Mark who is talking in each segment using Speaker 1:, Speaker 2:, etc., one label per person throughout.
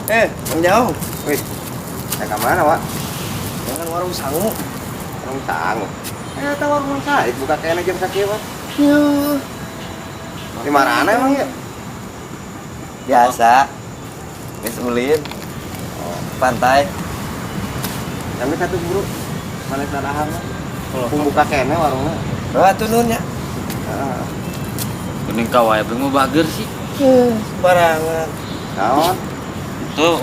Speaker 1: Eh, Mang Jauh.
Speaker 2: Wih, saya ke mana, Wak?
Speaker 1: Jangan warung sangu.
Speaker 2: Warung sangu. Eh, tahu warung Said buka kayaknya jam sakieu, Pak.
Speaker 1: Yuh.
Speaker 2: Di mana emang ya?
Speaker 1: Biasa. Geus ulin. Pantai.
Speaker 2: Kami satu buru. Mana dahar mah. Pun buka kene warungnya.
Speaker 1: Oh, atuh nuhun nya.
Speaker 2: Heeh.
Speaker 3: Kuning ka wae beng mah bager sih.
Speaker 1: Eh, sembarangan.
Speaker 2: Naon?
Speaker 3: Tuh.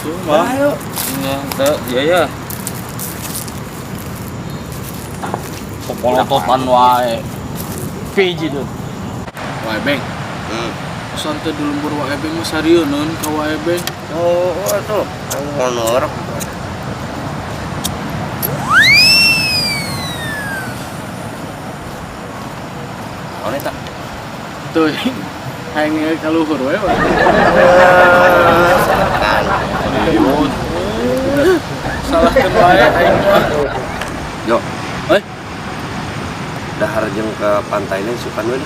Speaker 3: Tuh mah.
Speaker 1: Ayo.
Speaker 3: Ya, tuh, ya ya. Popolototan wae. Piji dun. Wae beng. Pesan teh di lembur wae beng mah sarieun ka wae beng.
Speaker 1: Oh, oh tuh. Honor.
Speaker 3: Naon eta? Tuh. Hayang ningali ka luhur wae wae.
Speaker 1: Kan.
Speaker 3: Serius. Salahkeun wae aing mah.
Speaker 1: Yo,
Speaker 3: Eh,
Speaker 1: dahar jeung ke pantai ini sukan we.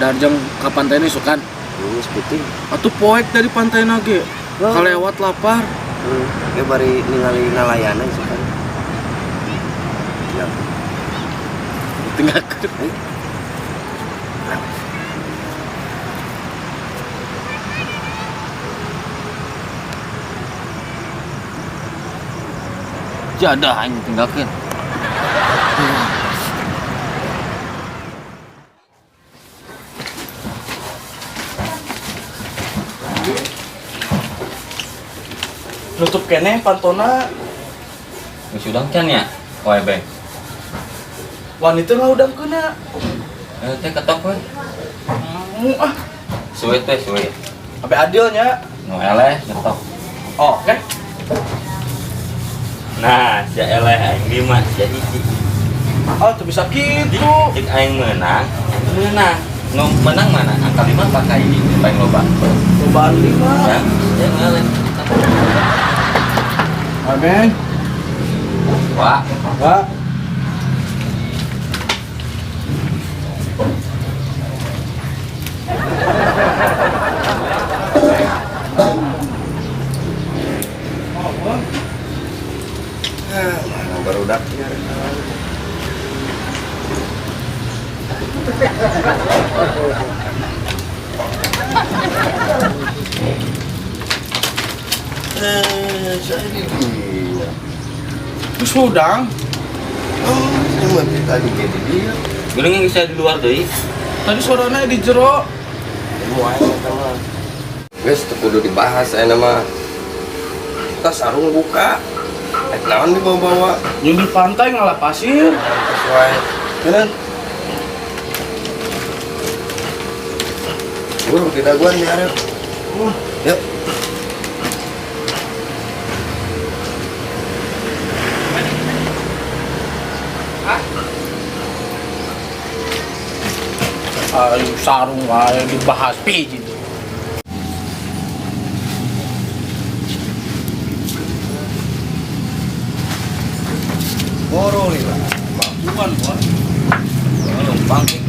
Speaker 3: Dahar jeung ka pantai ini sukan.
Speaker 1: Geus peuting.
Speaker 3: Atuh poek dari pantai nage. Kalewat lapar.
Speaker 1: Ge bari ningali nalayan sukan. Ya.
Speaker 3: Tinggalkeun.
Speaker 1: Eh.
Speaker 3: Jadah aing tinggalkeun. Nutup keneh pantona.
Speaker 4: Geus udang can ya? Wae beng.
Speaker 3: Wanita ngahudangkeunna.
Speaker 4: Eh teh ketok we.
Speaker 3: Mu ah.
Speaker 4: Suwe teh suwe.
Speaker 3: Abe adilnya.
Speaker 4: Nu eleh ngetok.
Speaker 3: Oh, oke.
Speaker 4: Nah, sia eleh aing lima, sia hiji.
Speaker 3: Oh, tuh bisa gitu.
Speaker 4: Cek aing menang, aing menang. Nu menang mana? Angka 5 pakai ini paling loba.
Speaker 3: Lobaan 5.
Speaker 4: Ya, ya nu eleh.
Speaker 3: Amin.
Speaker 4: Wah,
Speaker 3: Wah.
Speaker 1: Mana barudak ya. Eh, saya di dia.
Speaker 3: Terus udang.
Speaker 1: Oh, saya mau tadi jadi dia.
Speaker 4: Geuning yang bisa di luar deui.
Speaker 3: Tadi suaranya di jero.
Speaker 1: Mau aja eta mah. Geus teu kudu dibahas aya mah. Tas sarung buka. Eh, naon dibawa-bawa?
Speaker 3: Yang di pantai ngalah pasir.
Speaker 1: Sesuai. Kan? Buru tidak gua nih Arif. Yuk.
Speaker 3: Ayo sarung wae dibahas piji tuh.
Speaker 1: Boro lila.
Speaker 3: Bukan, Pak.
Speaker 4: Numpang sih.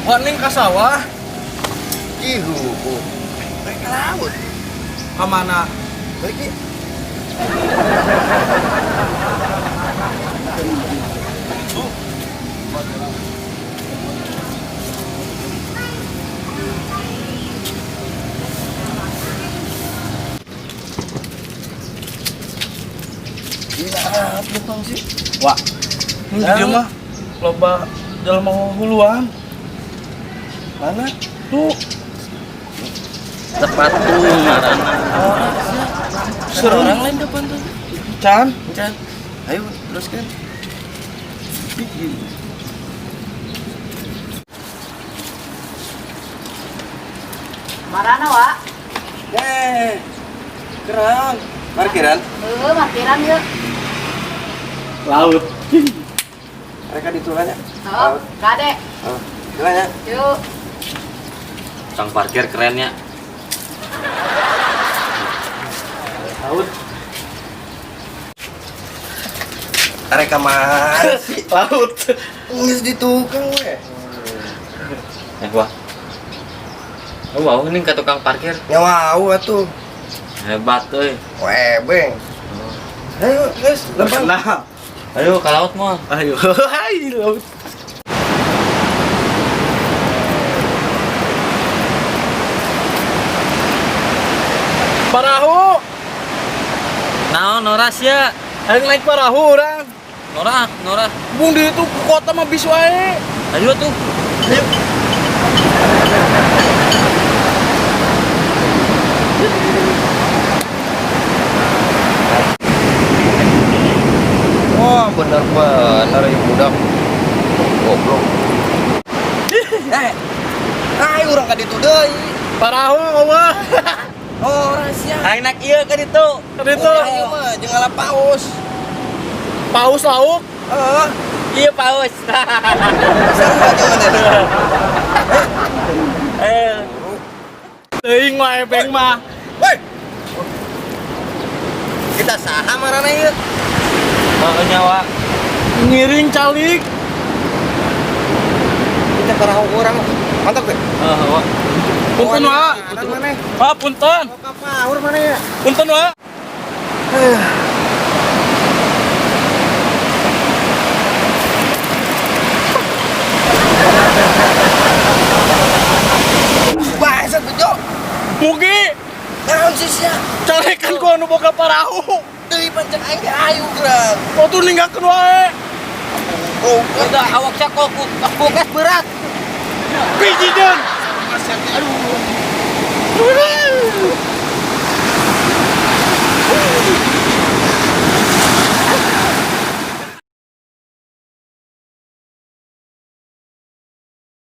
Speaker 3: Wah, ning ka sawah.
Speaker 1: Ihu. Naik ke laut.
Speaker 3: Ka mana?
Speaker 1: Pergi. Gila, apa bang sih?
Speaker 3: Wah. Ini dia mah loba jelema huluan.
Speaker 1: Mana?
Speaker 3: Tuh,
Speaker 4: Sepatu ngaranna.
Speaker 3: seru.
Speaker 1: Orang lain depan tuh.
Speaker 3: Can.
Speaker 1: Can. Ayo teruskan.
Speaker 5: Marana, Wak?
Speaker 1: Eh, kerang. Parkiran.
Speaker 5: Heuh, parkiran yuk.
Speaker 3: Laut.
Speaker 1: Mereka ditulannya.
Speaker 5: Oh, kade.
Speaker 1: Oh, gimana?
Speaker 5: Yuk.
Speaker 4: Sang parkir kerennya.
Speaker 3: Laut.
Speaker 1: Arek ka mana sih?
Speaker 3: Laut.
Speaker 1: Geus di tukang we.
Speaker 4: Eh, wah. Oh, wow, ini ke tukang parkir.
Speaker 1: Nyawa atuh.
Speaker 4: Hebat euy.
Speaker 1: Webeng. Ayo, geus, lempang.
Speaker 2: Kenal.
Speaker 4: Ayo ke laut moal.
Speaker 3: Ayo, hai laut. Parahu,
Speaker 4: Naon Nora sia?
Speaker 3: ayo naik parahu orang.
Speaker 4: Nora, Nora.
Speaker 3: Bung di itu ke kota mah bis wae.
Speaker 4: Ayo tuh.
Speaker 3: Ayo.
Speaker 1: Wah, bener-bener ya budak. Goblok. Eh, ayo urang ka ditu deui.
Speaker 3: Parahu mah.
Speaker 1: Oh, rahasia.
Speaker 4: Aing nak ieu ka ditu.
Speaker 3: Ka ditu.
Speaker 1: Ayo mah jeung ngala paus.
Speaker 3: Paus lauk.
Speaker 1: Heeh.
Speaker 4: Iya paus.
Speaker 1: Sarua jeung maneh.
Speaker 4: Eh.
Speaker 3: Teuing mah ebeng mah.
Speaker 1: Woi. Kita saha marana ieu?
Speaker 4: Oh, nyawa.
Speaker 3: Ngiring calik.
Speaker 1: Kita parahu urang. Mantap teh.
Speaker 4: Heeh, wah.
Speaker 3: Punten wa.
Speaker 1: Punten maneh.
Speaker 3: Wa punten.
Speaker 2: Ka paur mana ya?
Speaker 3: Punten wa.
Speaker 1: Bangsat bejo.
Speaker 3: Mugi
Speaker 1: Naon sih sia?
Speaker 3: calekan ku anu boga parahu.
Speaker 1: Deui pancen aing ge ayu gerang.
Speaker 3: Waktu ninggalkeun wae.
Speaker 1: Goblok.
Speaker 4: Udah awak sia kok kulkas berat.
Speaker 3: Biji deun. Aduh.